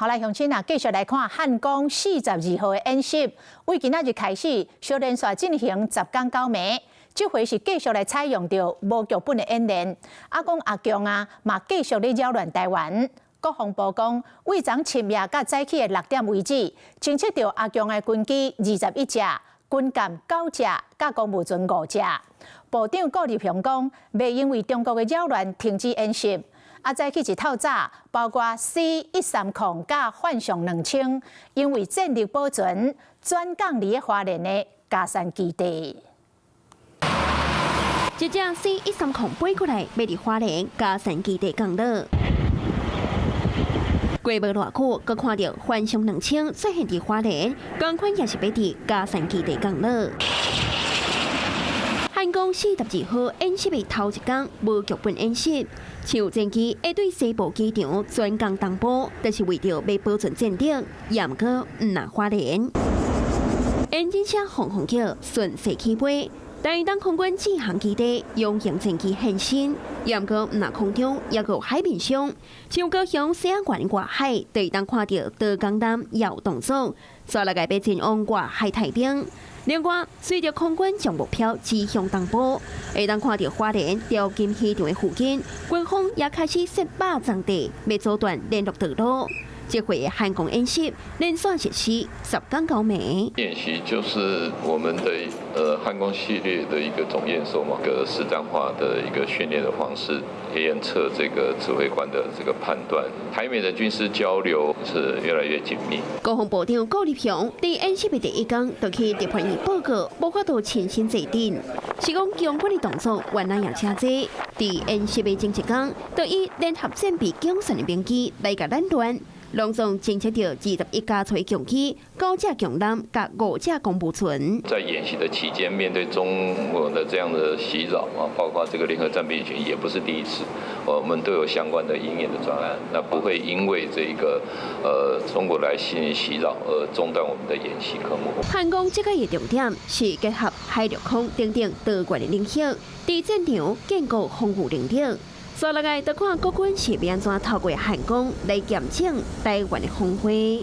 好來，鄉親啊，繼續來看漢光42號的演習，為今仔日開始，小連續進行10工9暝。這回是繼續來採用著無劇本的演練。啊，講阿共啊，嘛繼續咧擾亂台灣。國防部講，為昨深夜佮早起的6點為止，偵測著阿共的軍機21隻，軍艦9隻，佮公務船5隻。部長顧立雄講，袂因為中國的擾亂停止演習。啊，早起一透早，包括 C-130佮幻象2000，因為戰力保存，轉降佇咧花蓮的佳山基地。一隻 C-130飛過來，欲佇花蓮佳山基地降落。過無偌久，閣看著幻象2000出現佇花蓮，仝款也是欲佇佳山基地降落。漢光42號演習的頭一工無劇本演習，像戰機會對西部機場轉降東部，就是為著欲保存戰力，也毋過毋若花蓮。引擎車轟轟叫，順勢起飛。台東空軍志航基地雄鷹戰機現身，也毋過毋若空中，猶閣有海面上，像高雄西仔灣外海，就會當看著島鋼艦有動作，煞來欲前往外海汰兵。另外，隨著空軍將目標指向東部，會當看著花蓮潮金漁場的附近，軍方也開始設肉粽地，欲阻斷聯絡道路。這回漢光演習連續實施10工9暝。演習就是我們的漢光系列的一個總驗收嘛，個實戰化的一個訓練的方式，驗測這個指揮官的這個判斷。台美的軍事交流是越來越緊密。國防部長顧立雄佇演習的第一工就去立法院報告，無法度親身坐鎮，是講共軍的動作原來也遮濟。佇演習的前一工，就以聯合戰備警訊的名義來共咱亂。攏總偵測著21架載共機、9隻共艦、佮5隻公務船。在演習的期間，面對中國的這樣的襲擾啊，包括這個聯合戰備群，也不是第一次，我們都有相關的應演的專案，那不會因為這個中國來襲襲擾而中斷我們的演習科目。漢光這個的重點是結合海陸空等等多元的能力，佇戰場建構防禦能力。煞落來，就看國軍是欲按怎透過漢光來驗證台灣的防衛。